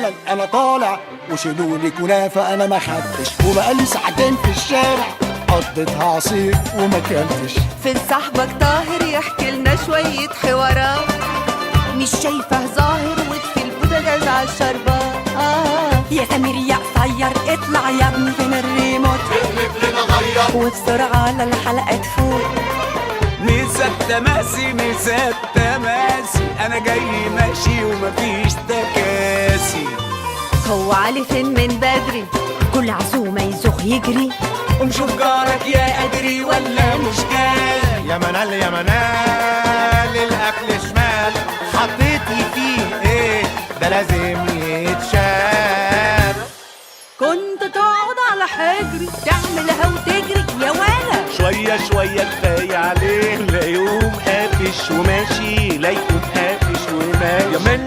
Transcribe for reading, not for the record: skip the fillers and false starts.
حالا انا طالع، وشيلولي كنافه انا ما خدتش، وبقالي ساعتين في الشارع قضيتها عصير وما كلتش. فين صاحبك طاهر يحكي لنا شوية حوارات؟ مش شايفه ظاهر وطفي البوتاجاز على الشربات. يا سمير يا قصير اطلع يا ابني، فين الريموت؟ وبسرعة للحلقة تفوت. مسا التماسي، مسا التماسي، انا جاي ماشي ومفيش تكاسي. هو علي فين من بدري؟ كل عزومة يزوغ يجري. قوم شوف جارك يا قدري ولا مش جاي. يا منال يا منال، الاكل شمال، حطيتي فيه ايه؟ ده لازم يتشال. كنت تقعد على حجري تعملها وتجري يا ولا. شوية شوية كفاية عليه، لا يقوم قافش وماشي، لا يقوم قافش وماشي. يا من